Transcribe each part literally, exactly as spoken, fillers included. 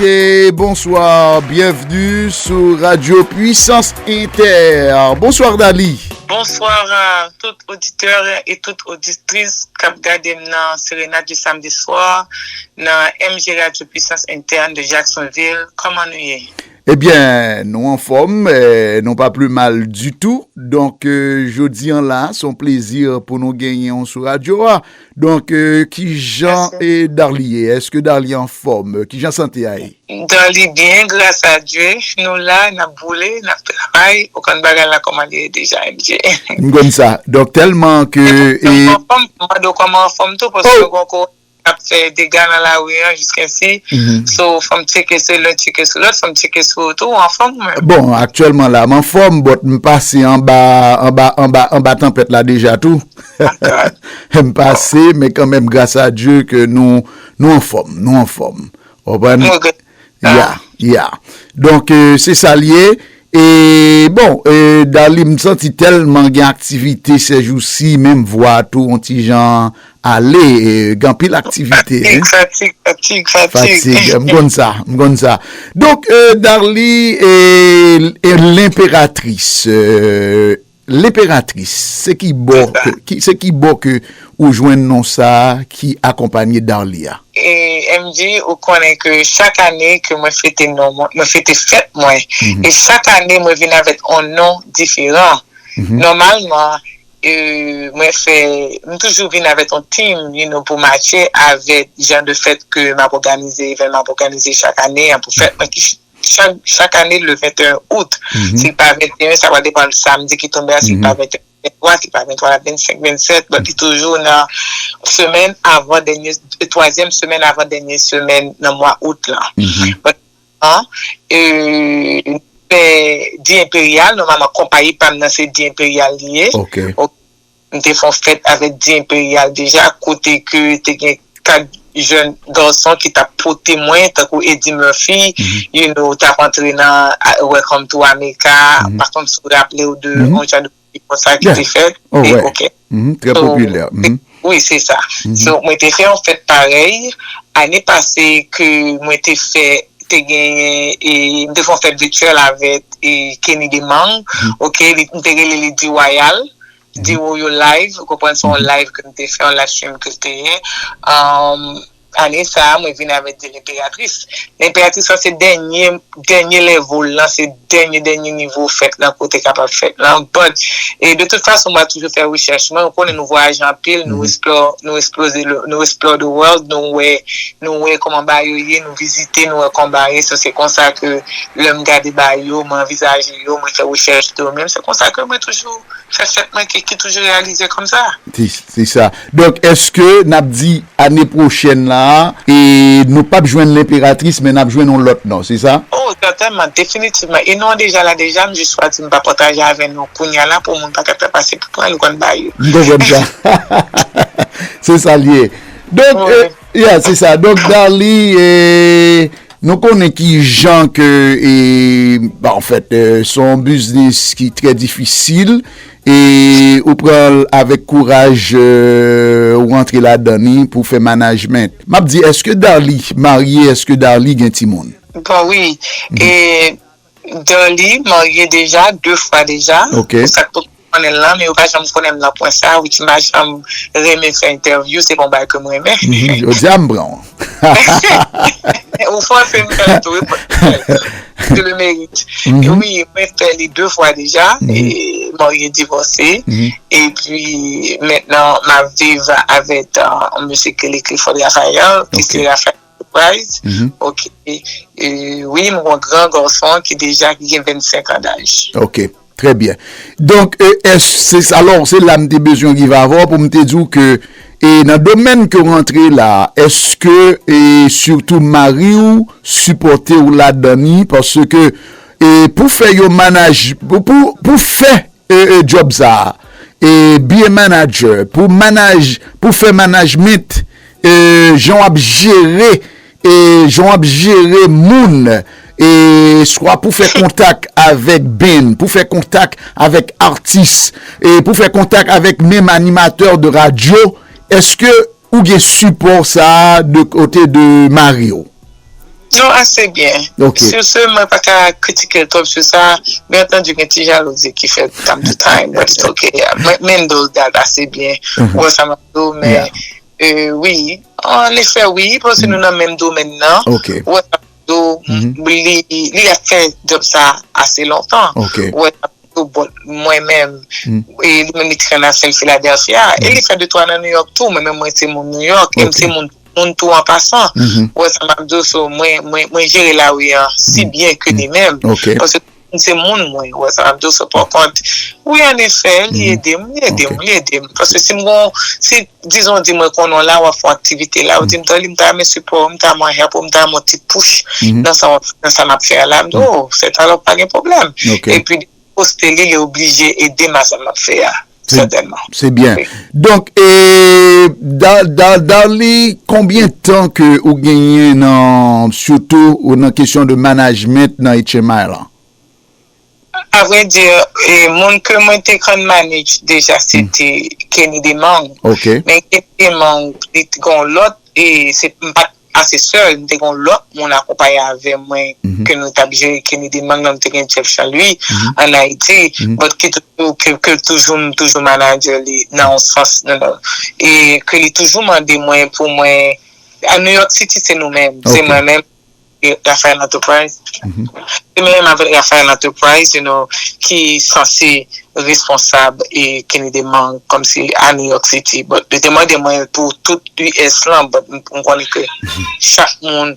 Et bonsoir, bienvenue sur Radio Puissance Inter. Bonsoir Darly. Bonsoir à tout auditeur et toute auditrice k ap gade m nan Serenade du samedi soir nan M G Radio Puissance Interne de Jacksonville. Kòman nou ye? Ebyen, nou anfòm, eh, nou pa pli mal ditou. Donk, eh, jodi an la, se yon plezi pou nou genyen w sou radyo a. Donk, eh, kijan eh, Darly ye? Èske Darly anfòm? Kijan sante a ye? Darly byen, gras a Dye. Nou la, n ap boule, n ap travay. Ou konn bagay la kòman li ye deja, M J. M konn sa. Donk, tèlman ke. Mwen anfòm, mwen mande w kòman anfòm tou, paske nou gen ap fè dega nan lari an jiskensi. So, fò m tcheke sou youn, tcheke sou lòt, fò m tcheke sou ou tou, ou anfòm ou menm? Bon, aktyèlman la, m anfòm, but m pase anba, anba, anba, anba tanpèt la deja tou. M pase, men kanmenm, gras a Dye ke nou, nou anfòm, nou anfòm. Ou konprann? Ya, ya. Donk, eh, se sa l ye. E bon, eh, Darly, m santi tèlman gen aktivite sèjousi, menm vwa a tou, yon ti jan ale, eh, gen anpil aktivite. Fatig, fatig, fatig, fatig. Fatig, m konn sa, m konn sa. Donk, eh, Darly, eh, eh, Lenperatris, eh, Lenperatris, se ki bò ke, ki, se ki bò ke ou jwenn non sa a ki akonpanye Darly a? E M J, ou konnen ke chak ane ke mwen fete non mwen, mwen fete fèt mwen, e chak ane mwen vin avèk yon non diferan. Nòmalman, e, mwen fè, m toujou vin avèk yon theme, you know, pou matche avèk jan de fèt ke m ap òganize, evènman m ap òganize chak ane an pou fèt mwen ki chak, chak ane le venteyen out. Si l pa venteyen, sa va depann samdi ki tonbe a, si l pa venteyen, ventwa, si l pa ventwa, la vennsenk, vennsèt, but li toujou nan semèn avan dènye, twazyèm semèn avan dènye semèn nan mwa out lan. But, an, e, nou fè Di Enperyal, nòmalman konpayi pa m nan se Di Enperyal li ye. Ok. M te fè yon fèt avèk Di Enperyal deja, kote ke te gen kat jèn gason ki t ap pote mwen, tankou Eddie Murphy, you know, t ap antre nan a, Welcome to America, pa konn si w raple w de yon jan de konsa ki te fèt. Oh, ouais. Ok. Trè popilè. Wi, se sa. So, mwen te fè yon fèt parèy. Ane pase ke mwen te fè, te genyen, e, m te fè yon fèt vityèl avèk, e, Kenny Demang. Ok, li, m te rele li Di Wayal. Di Woyo Live, ou konprann, se yon live ke m te fè, yon live stream ke l te ye. Um, ane sa a, mwen vin avèk de Lenperatris. Lenperatris lan se dènye, dènye level lan, se dènye, dènye nivo fèt lan ke w te kapab fèt lan. But, e de tout fason, mwen toujou fè rechèch mwen. Ou konnen nou vwayaje anpil, nou explore, nou explore le, nou explore the world, nou wè, nou wè kòman bagay yo ye, nou vizite, nou wè kòman bagay ye. So, se konsa ke lè m gade bagay yo, mwen anvizaje yo, mwen fè rechèch tou. Menm se konsa ke mwen toujou fè fèt mwen ki, ki toujou reyalize konsa. Se, se sa. Donk, èske n ap di ane pwochèn la a, e nou p ap jwenn Lenperatris, men n ap jwenn yon lòt non, se sa? Oh, sètènman, definitivman. E non an deja la deja, m jis chwazi m pa pataje avè nou kounye a la pou moun pa ka fè pase pou pran l, ou konn bagay yo. M konprann sa. Se sa l ye. Donk, e, yeah, se sa. Donk, Darly, e, nou konnen ki jan ke, e, ba, anfèt, e, se yon biznis ki trè difisil, e ou pran l avèk kouraj, e, ou rantre ladan li pou fè management. M ap di, èske Darly marye, èske Darly gen timoun? Bon, wi. E Darly marye deja, de fwa deja. Ok. Pou sa k poko konnen l lan, men yo pa janm konnen m nan pwen sa, ou ki pa janm renmen fè entèvyou, se pa yon bagay ke m renmen. Jodi a m pran w. Ou fòse m fè l tou, wi, tu le mérites. Wi, mwen fè li de fwa deja, e marye, divòse, epi mentnan m ap viv avèk, euh, yon mesye ki rele Clifford Raphael, ki se Raphael Enterprise. Ok. E, wi, m gen yon gran gason ki deja ki gen vennsenk an daj. Ok. Trè byen. Donk, e, èske, se, alò, se la m te bezwen rive avè w pou m te di w ke, e, nan domèn ke w rantre la, èske, e, sitou mari w sipòte w ladan li? Paske, e, pou fè yon manaj, pou, pou, pou fè, e, e, djòb sa a, e, be a manager, pou manaj, pou fè management, e, jan w ap jere, e, jan w ap jere moun, e, swa pou fè kontak avèk band, pou fè kontak avèk atis, e, pou fè kontak avèk menm animatè de radyo, èske ou gen sipò sa a de kote de mari w? Non, ase byen. Ok. Sur ce, mwen pa ka kritike l twòp sou sa. Byen antandi, gen ti jalouzi ki fèt time to time, but it's ok. Mwen, m handle that ase byen. Ou wè sa m ap di w, men, euh, wi. An efè, wi, paske nou nan menm domèn nan. Ok. Ou wè sa m ap di w, li, li ap fè djòb sa ase lontan. Ok. Ou wè sa m ap di w, but mwen menm, e li menm li te fè nan sèl Philadelphia. E li fè de twa nan New York tou, mwen menm mwen se moun New York, e m se moun moun tou an pasan. Ou wè sa m ap di w, so mwen, mwen, mwen jere lari an si byen ke li menm. Paske m se moun mwen, ou wè sa m ap di w, so pa kont. Wi, an efè, li ede m, li ede m, li ede m. Paske si m gon, si, dizon, di mwen konnen w la, w ap fè yon aktivite la, ou di m, Darly, m ta renmen sipò w, m ta renmen help ou, m ta renmen yon ti push nan sa w ap, nan sa m ap fè a la, m di, oh, sèt alò pa gen pwoblèm. Epi, poste li, li oblije ede m a sa m ap fè a. Sètènman. Se byen. Donk, e, Da- Da- Darly, konbyen tan ke ou genyen nan, sitou, ou nan kesyon de management nan H M I lan? A vrè di, e, moun ke mwen te konn manage deja, se te Kenny Demang. Men Kenny Demang, li t- gon lòt, e se, m pa t ase sèl, m te gen yon lòt moun akonpaye avè mwen ke nou t ap jere Kenny Demang nan, nou te gen Jeff Jean-Louis ann Ayiti, but ki toujou, ke, ke toujou, m toujou manager li nan yon sans, nan, nan, e ke li toujou mande mwen pou mwen, a New York City, se nou menm, se mwen menm, e Rafael Enterprise. Se mwen menm avèk Rafael Enterprise, you know, ki sanse responsab e Kenny Demang kòmsi a New York City. But, yo te mande mwen pou tout U S lan, but m, m konnen ke chak moun,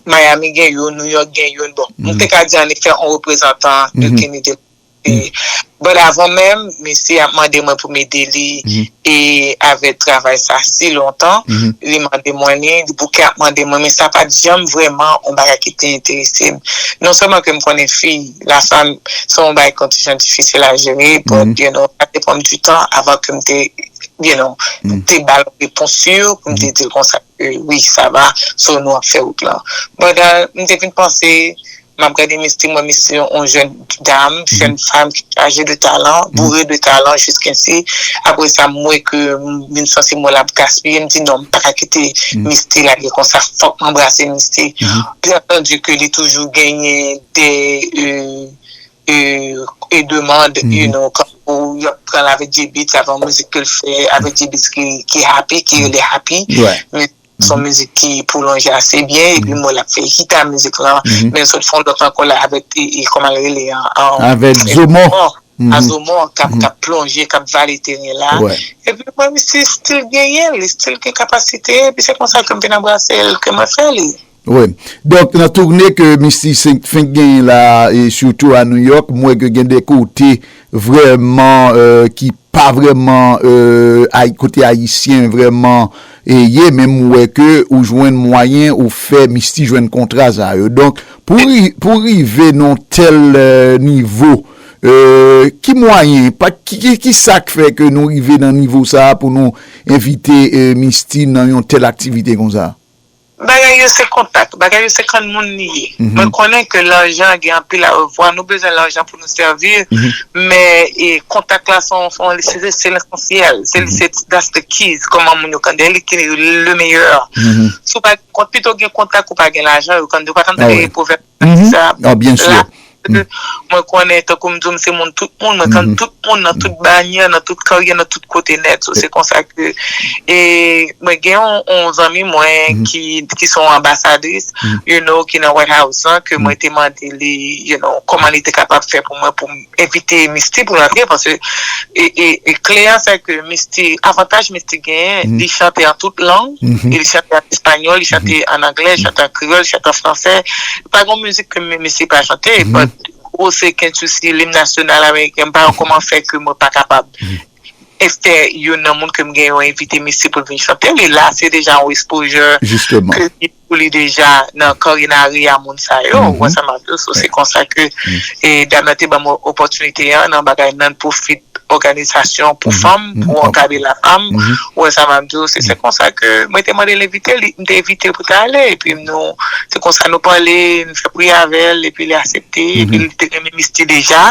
Miami gen youn, New York gen youn. Bon, m te ka di an efè yon reprezantan de Kenny Demang. E, but avan menm, misye ap mande mwen pou m ede li e avè travay sa si lontan, li mande mwen li, li bouke ap mande mwen, men sa pa t janm vrèman yon bagay ki te enterese m. Non sèlman ke m konnen fi, lafanm, se yon bagay kontijan difisil a jere, but, you know, sa te pran m du tan avan ke m te, you know, te ba l yon repons sur, pou m te di l konsa ke wi, sa va, so nou ap fè wout lan. But, uh, m te vin panse, m ap gade Misty, m wè Misty yon jèn dam, jèn fanm ki chaje de talan, boure de talan jiskaske. Apre sa, m wè ke m vin santi m wè l ap gaspiye, m di non, m pa ka kite Misty lage konsa, fòk m anbrase Misty. Byen antandi ke li toujou genyen de, euh, e, e demand, you know, kankou y ap pran l avèk J-Beatz, avè yon mizik ke l fè avèk J-Beatz ki, ki Happy, ki rele Happy. Men se yon mizik ki pwolonje ase byen, epi m wè l ap fè hit a mizik lan, men l sot fè yon lòt ankò la avèk, e, e, kòman l rele an, an, avèk Zomo. A Zomo, k ap, k ap plonje, k ap vale teren la. Epi mwen, misye still genyen, li still gen kapasite, epi se konsa ke m vin anbrase l, ke mwen fè li. Wi. Donk, nan toune ke Misty fenk, fenk genyen la, e sitou a New York, m wè ke gen de kote vrèman, euh, ki pa vrèman, euh, ay-, kote ayisyen vrèman, e, ye, men m wè ke ou jwenn mwayen ou fè Misty jwenn kontra sa yo. Donk, pou ri-, pou rive nan tèl, euh, nivo, euh, ki mwayen, pa, ki, ki, ki sa k fè ke nou rive nan nivo sa a pou nou envite, euh, Misty nan yon tèl aktivite konsa? Bagay yo se kontak, bagay yo se kann moun li ye. Mwen konnen ke lajan gen anpil arevwa, nou bezwen lajan pou nou sèvi, men, e, kontak la se yon, se yon, se, se lesansyèl, se, se, that's the keys, kòman moun yo konn, li ki le meilleur. Si w pa gen kont, pito gen kontak ou pa gen lajan, yo konn, yo pa konn tande pwovèb sa, la, mwen konnen, tankou m di w, m se moun tout moun, mwen konn tout moun nan tout banyè, nan tout karyè, nan tout kote nèt. So, se konsa ke, e, mwen gen yon, yon zanmi mwen ki, ki se yon anbasadris, you know, ki nan White House lan, ke mwen te mande li, you know, kòman li te kapab fè pou mwen, pou m envite Misty pou l antre, paske, e, e, e kle a, se ke Misty, avantaj Misty genyen, li chante an tout lang, e li chante an espanyòl, li chante an anglè, li chante an kreyòl, li chante an fransè, pa gen mizik ke m, misye pa chante, but ou se Can't You See, lim nasyonal ameriken, m pa wè kòman fè ke mwen pa kapab e fè youn nan moun ke m gen yo envite misye pou l vin chante. Li la, se deja yon exposure ke li pou li deja nan karyè a moun sa yo. Ou wè sa m ap di w, so se konsa ke, e, dam nan te ban m opòtinite an nan bagay non-profit òganizasyon pou fanm, pou ankadre lafanm. Ou wè sa m ap di w, se, se konsa ke mwen te mande l envite l, m te envite l pou ta ale, epi nou, se konsa nou pale, m fè priyè avè l, epi li aksepte, epi li te renmen Misty deja.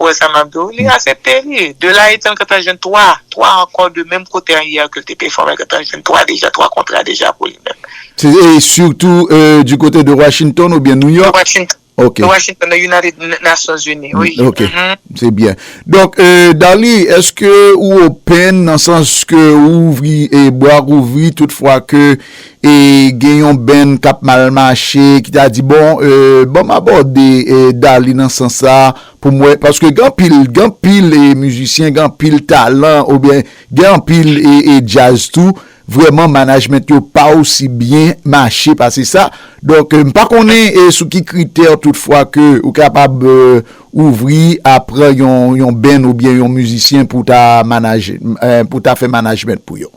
Ou wè sa m ap di w, li aksepte li. De la, etan l gentan jwenn twa, twa ankò de menm kote an yè ke l te pèfòme, l gentan jwenn twa deja, twa kontra deja pou li menm. E surtout euh, du côté de Washington oubyen New York? Washington. Ok. Washington, nan United Nations Unis, wi. Ok, c'est bien. Donk, euh, Darly, èske ou open nan sans ke ou ouvri e bra w ouvri tout fwa ke e gen yon band k ap mal mache, ki ta di, bon, euh, ban m abòde euh, Darly nan sans sa, pou m wè, paske gen anpil, gen anpil e mizisyen, gen anpil talan, oubyen gen anpil e, e djaz tou, vrèman management yo pa osi byen mache pase sa. Donk, euh, m pa konnen e sou ki kritè toutfwa ke ou kapab euh, ouvri apre yon, yon band oubyen yon mizisyen pou ta manaje, euh, pou ta fè management pou yo.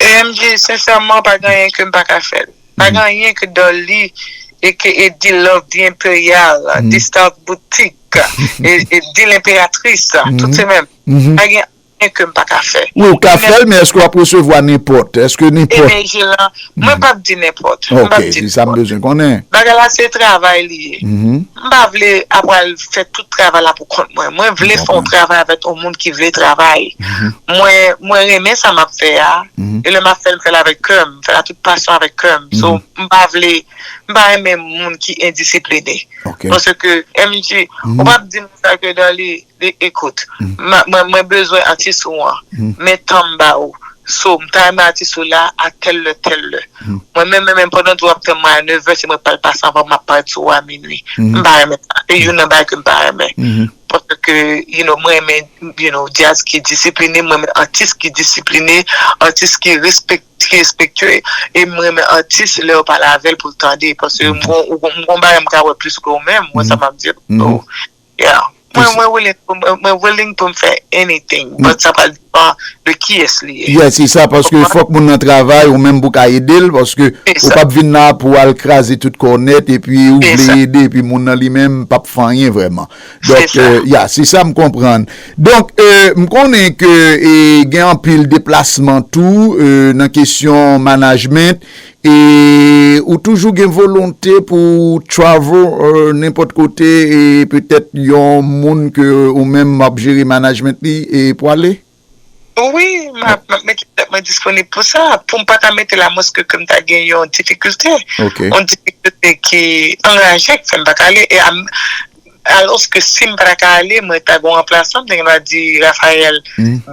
M di sensèman, pa gen anyen ke m pa ka fè. Pa gen anyen ke Darly e ke e di Love the Imperial, di Star Boutique, e, e di L'Impératrice, tout se menm. Pa gen anyen ke m pa ka fè. Wi, ou ka fè l, men èske w ap resevwa nenpòt? Èske nenpòt? Ebyen, Jelan, mwen p ap di nenpòt. M p ap di nenpòt. Ok, se sa m bezwen konnen. Bagay la se travay li ye. M pa vle apral fè tout travay la pou kont mwen. Mwen vle fè yon travay avèk yon moun ki vle travay. Mwen, mwen renmen sa m ap fè a. E lè m ap fè l, m fè l avèk kè m. M fè l ak tout pasyon avèk kè m. So, m pa vle, m pa renmen moun ki endisipline. Paske M J, ou p ap di m sa ke Darly, e, ekout, mwen, mwen bezwen atis ou an, men tan m ba ou. So, m ta renmen atis ou la a tèl lè, tèl lè. Mwen menm, menm, menm pandan w ap tann mwen a nevè, se mwen k pral pase anvan m ap pati ou a minui. M pa renmen sa. Se youn nan bagay ke m pa renmen. Paske, you know, mwen renmen, you know, djaz ki disipline, mwen renmen atis ki disipline, atis ki respekte, ki respektye, e mwen renmen atis lè yo pale avè l pou l tande, paske m gon, m gon bagay m ka wè plis ke ou menm, mwen sa m ap di. So, yeah. Mwen, mwen willing pou, mwen, mwen willing pou m fè anything, but sa pral depan de kiyès li ye. Yeah, se sa, paske fòk moun nan travay, ou menm pou ka ede l, paske ou p ap vin la pou al kraze tout kò nèt, epi ou vle ede, epi moun nan li menm p ap fè anyen vrèman. Donk, euh, yeah, se sa m konprann. Donk, euh, m konnen ke e, gen anpil deplasman tou euh, nan kesyon management, e ou toujou gen volonte pou travel euh, nenpòt kote e petèt yon moun ke ou menm w ap jere management li e pou ale? Wi, m ap, m ap mete tèt mwen disponib pou sa. Pou m pa ta mete l, amwenske ke m ta gen yon difikilte. Ok. Yon difikilte ki anraje, ki fè m pa ka ale. E a, alòske si m pa ta ka ale, mwen ta gen yon ranplasan, m te gen dwa di Raphaël,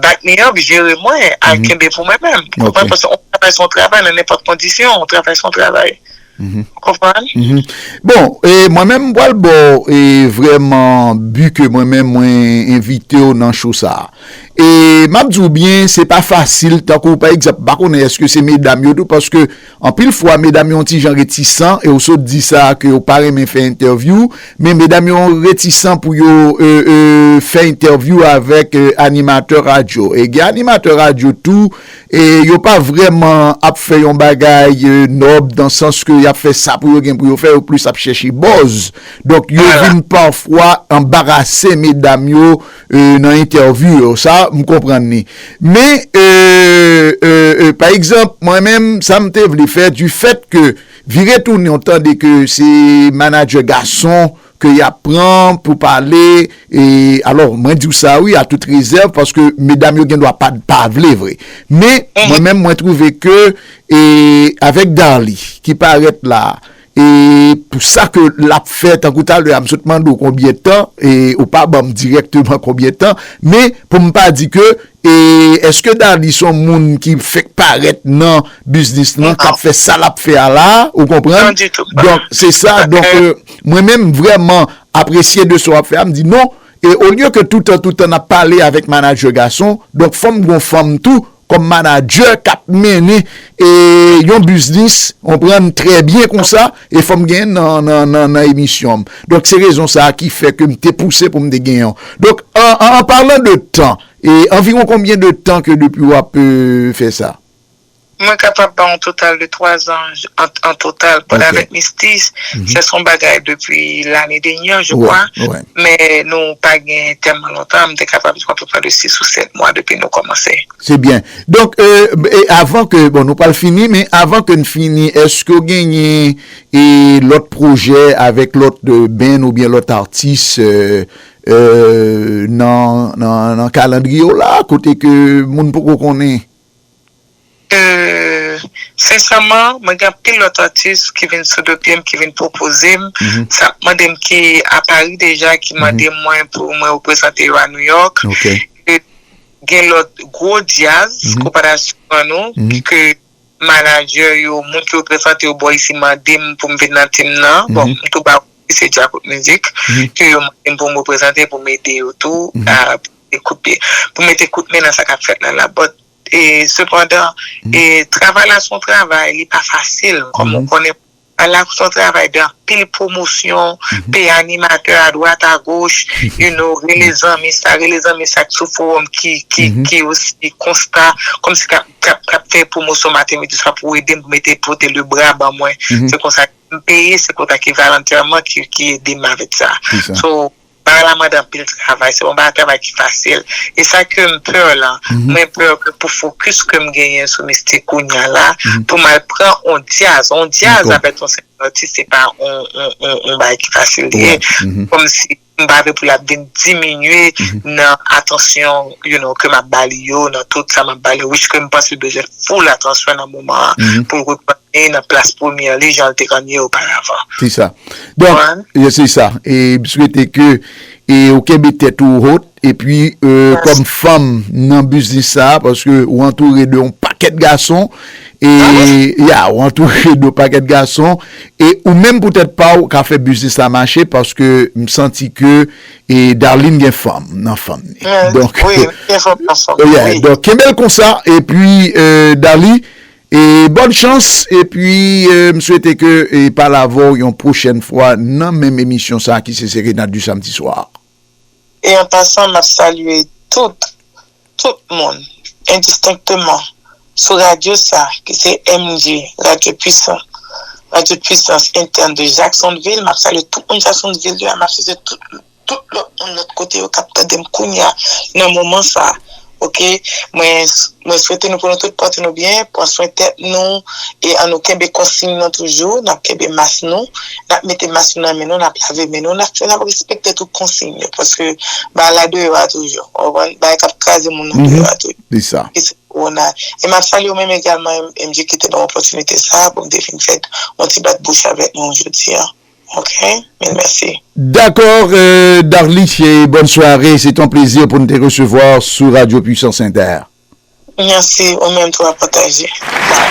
back me up, jere mwen, al kenbe pou mwen menm. Ou konprann? Paske yon travay se yon travay nan nenpòt kondisyon, yon travay se yon travay. Ou konprann? Bon, e mwen menm m pral ba w e vrèman bi ke mwen menm mwen envite w nan show sa a. E m ap di w byen, se pa fasil, tankou pa egzanp, m pa konnen èske se medam yo tou, paske anpil fwa medam yo yon ti jan retisan, e w sot di sa ke yo pa renmen fè entèvyou, men medam yo retisan pou yo e, e, fè entèvyou avèk e, animatè radyo. E gen animatè radyo tou, e yo pa vrèman ap fè yon bagay e, nòb, dan sans ke y ap fè sa pou yo gen pou yo fè, yo plis ap chèche buzz. Donk, yo vin pafwa anbarase medam yo e, nan entèvyou yo. Sa, m konprann li. Men, e, e, e, pa egzanp, mwen menm, sa m te vle fè, du fait ke vire tounen, w tande ke se manadjè gason ke y ap pran pou pale, e, alò, mwen di w sa, wi, a tout rezèv, paske medam yo gen dwa pa, pa vle vre. Men, mwen menm, mwen twouve ke, e, avèk Darly, ki parèt la, e pou sa ke l ap fè, tankou talè a, m sot mande w konbyen tan, e ou pa ban m dirèkteman konbyen tan, men pou m pa di ke, e èske Darly se yon moun ki fèk parèt nan biznis lan, k ap fè sa l ap fè a la, ou konprann? Non, ditou. Donk, se sa, donk, euh, mwen menm, vrèman apresye de sa w ap fè a, m di non, e olye ke toutan, toutan n ap pale avèk manadjè gason, donk fò m gon fanm tou, kòm manadjè k ap mennen e, yon biznis, w konprann, trè byen konsa, e fò m gen nan, nan, nan, nan emisyon m. Donk, se rezon sa a ki fè ke m te pouse pou m te gen yon. Donk, an, an, an palan de tan, e anviwon konbyen de tan ke depi w ap e, fè sa? Mwen kapab ba yon total de twa zan an, an total, but avèk Mistis, se son bagay depi lane dènye, je crois. Men nou pa gen tèlman lontan, m te kapab di w apeprè de sis ou sèt mwa depi nou kòmanse. Se byen. Donk, e, e avan ke, bon, nou pral fini, men avan ke n fini, èske w genyen e lòt pwojè avèk lòt e, band oubyen lòt atis e, e, nan, nan, nan kalandriye w la, kote ke moun poko konnen? Euh, Sensèman, mwen gen anpil lòt atis ki vin sou do pye m, ki vin pwopoze m. Sa ap mande m ki a Pari deja, ki mande mwen pou mwen reprezante yo a New York. Gen lòt gwo djaz, konpatasyon an nou, ke manadjè yo, moun ki reprezante yo bò isi mande m pou m vin nan tim nan. Bon, m tou ba yo se Djakout Mizik, ke yo mande m pou m reprezante, pou m ede yo tou, a, pou mete kout pye, pou mete kout men nan sa k ap fèt la la. But, e, sepandan, e, travay la se yon travay, li pa fasil, kòm ou konnen, travay la se yon travay de anpil pwomosyon, peye animatè adwat agoch, you know, rele zanmi sa, rele zanmi sa k sou fowòm ki, ki, ki osi konsta, kòmsi k ap, k ap, k ap fè pwomosyon maten, midi, swa pou ede m, pou mete, pote le bra ban mwen. Se konsa m peye, se konsa ki volontèman ki, ki ede m avèk sa. So, bagay la mande anpil travay, se yon bagay travay ki fasil. E sa ke m pè la, mwen pè ke pou fokis ke m genyen sou Mistik kounya la, pou m al pran on djaz, on djaz avèk on sèl atis, se pa on, on, on, on bagay ki fasil li ye. Kòmsi m pa vle pou l ap vin diminye nan atansyon, you know, ke m ap ba li yo, nan tout sa m ap ba li yo, which ke m panse l bezwen full atansyon nan moman an, pou l reprann li nan plas premyè li, jan l te konn ye oparavan. Se sa. Donk, se sa. E m swete ke, e, ou kenbe tèt ou wot, epi, e, kòm fanm nan biznis sa, paske ou antoure de yon pakèt gason, e, ya, ou antoure de yon pakèt gason, e ou menm pou tèt pa w ka fè biznis la mache, paske m santi ke, e, Darline gen fanm nan fanm li. Donk, yeah, donk, kenbe l konsa, epi, e, Darly, e bòn chans, epi, e, m swete ke, e, pale avè w yon pwochèn fwa nan menm emisyon sa ki se Serenad du Samedi Soir. E an pasan, m ap salye tout, tout moun, endistenkteman, sou radyo sa, ki se M J, Radyo Pwisan, Radyo Pwisans Entèn de Jacksonville. M ap salye tout moun Jacksonville yo, m ap salye tout, tout lòt moun lòt kote yo k ap tande m kounya nan moman sa. Oke, mwen, mwen swete nou pou nou tout pòte nou byen, pran swen tèt nou, e ann nou kenbe konsiy nan toujou, n ap kenbe mas nou, n ap mete mas nou nan men nou, n ap lave men nou, n ap, n ap respekte tout konsiy yo, paske bagay la deyò a toujou, w konprann? Bagay k ap kraze moun nan deyò a toujou. Ki se kowona. E m ap salye w menm egalman, M J, ki te ban m opòtinite sa a pou m te vin fè yon ti bat bouch avèk nou jodi a. Ok, mil mèsi. Dakò, euh, Darly, bonne soirée. C'est un plaisir pou nou te resevwa sou Radio Puissance Inter. Mèsi, ou menm tou a pataje. Bye.